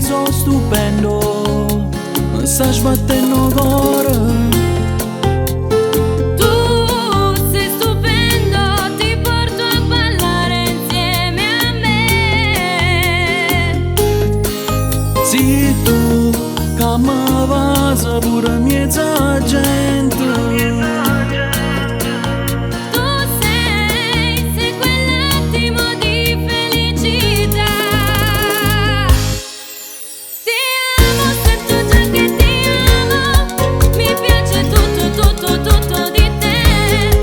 sorriso stupendo, mi sta sbattendo il cuore. Tu sei stupendo, ti porto a ballare insieme a me. Sei tu che mi vas pure mezza gente. Tu sei, sei quell'attimo di felicità. Ti amo, sento già che ti amo. Mi piace tutto, tutto, tutto di te.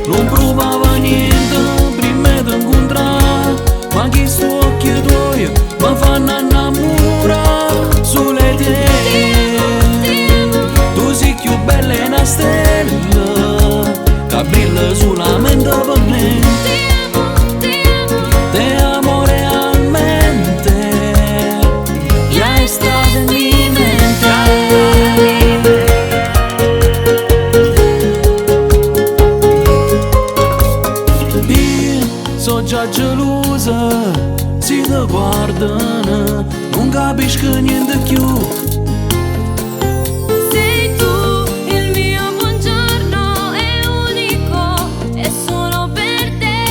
Non provavo niente prima di incontrare, ma chi sto occhi tuoi mi fanno innamorare solo Ti te. amo, ti amo. Tu sei più bella di una stella che brilla solamente per me. Ti amo, ti amo. Te amo realmente, ya estás en mi mente. Io so già gelosa, se ti guardano, non capisco niente più. Sei tu il mio buongiorno, è unico, è solo per te.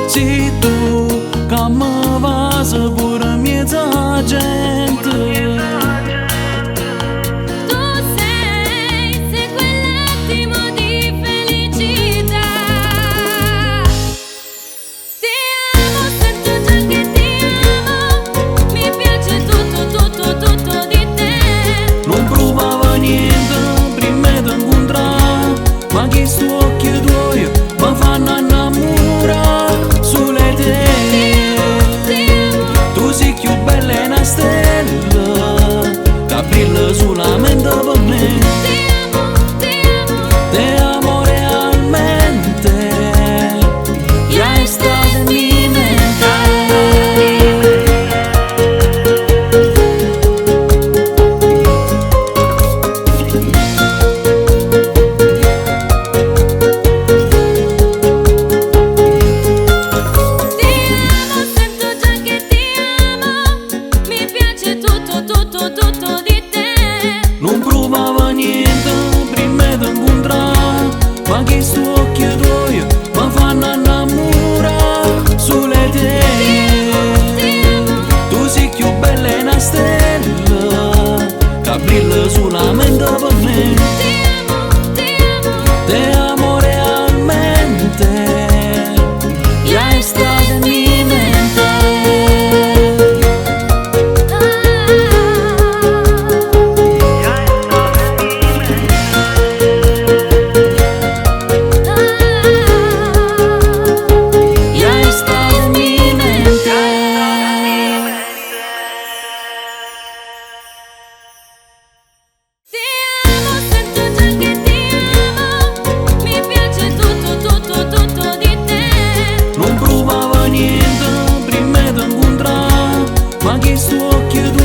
Sei tu che mi vas pure mezza gente. Tu sei, sei quell'attimo di felicità. Ti amo, sento già che ti amo. Mi piace tutto, tutto, tutto di te. Non provavo niente prima di incontrare, ma chi sto occhi tuoi mi fanno innamorare solo Ti te. amo, ti amo. Tu sei più bella di una stella che brilla solamente per me. Ti amo, ti amo. Te amo realmente, ya estás en mi mente. Ti amo, sento già che ti amo. Mi piace tutto, tutto, tutto di te. Non provavo niente prima di incontrare, ma chi sto occhi tuoi mi fanno innamorare solo Ti te. amo, ti amo. Tu sei più bella di una stella che brilla solamente per me. Ti amo, ti amo. Te amo realmente, ya estás en mi mente. Ya estás en mi mente. Ti amo, sento già che ti amo. Mi piace tutto, tutto, tutto di te. Non provavo niente prima di incontrare, ma chi sto occhi tuoi